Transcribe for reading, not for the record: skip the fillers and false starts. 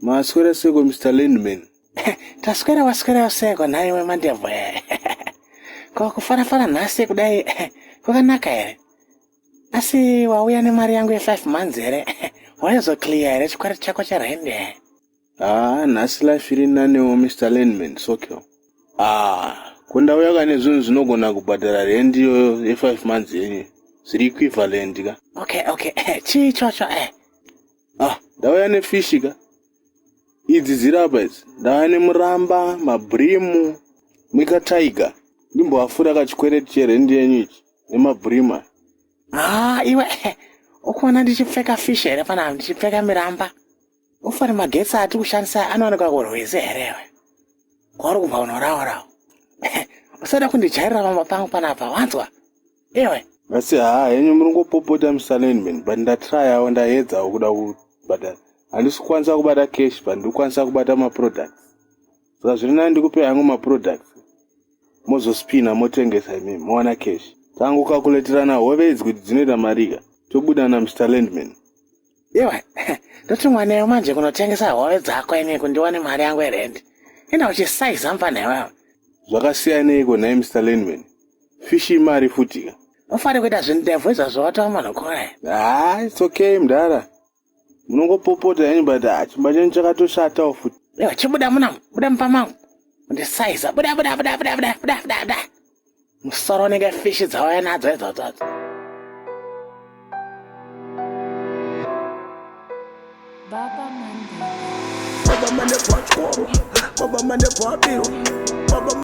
Maswera seko Mr Landman. Taswera waswera seko nhaiwe mandebvu. Ko kufarafara nhasi kudai kwakanaka here? Asi wauya nemari yangu ye5 months here? Waizoclear here chikwereti chako cherende? Haa nhasi life iri nanewo Mr Landman Sokyo. Ah, ko ndauya ka nezvinhu zvinogona kubhadhara rent iyoyo ye5 months yenyu zviri equivalent ka. Okay, okay. Chii ichocho eh? Ah, ndauya nefishi ka. Idzi dziri apa idzi. Ndauya nemuramba, mabhurimu, mika tiger. Ndimboafura kachikwereti cherendi yenyu ichi nemabhurimu aya. Ah, iwe ukuona ndichipfeka fish here panapa ndichipfeka miramba. Ufari magetsi ati kushandisa anowanikwa kurwizi here iwe? Kwauri kubva unoraurawo. Usada kundijairira pamba pangu panapa, wanzwa? Iwe. Asi haa henyu muri ngopopota Mr Landman but ndatryawo ndaedzawo kuda kubhadhara. Handisi kukwanisa kubata cash but ndikukwanisa kubata maproducts. Saka zviri nani ndikupe hangu maproducts. Mozospina motengesa imi mowana cash. Tangokakuletirana hove idzi kuti dzinoita marika. Tobuda na Mr Landman. Iwe, ndotumwa newe manje kunotengesa hove dzako ini kundiwane mari yangu yerendi. Enda uchisaiza mfana iwewe. Zvakasiyaneiko nhai Mr Landman? Fish imari futi ka. Ufane kuita zvindebvu izvozvo watova munhu kure. Haa, it's okay mdara. Munongopopota henyu but ah, chimba chenyu chakatoshatawo futi. Iwe chibuda muna, buda mumba mangu. Undisaiza, buda buda buda buda buda buda buda buda. Musoro unenge fish dzauya nadzo idzodzo. Baba Mandela. Baba Mandela, Baba Mandela, Baba.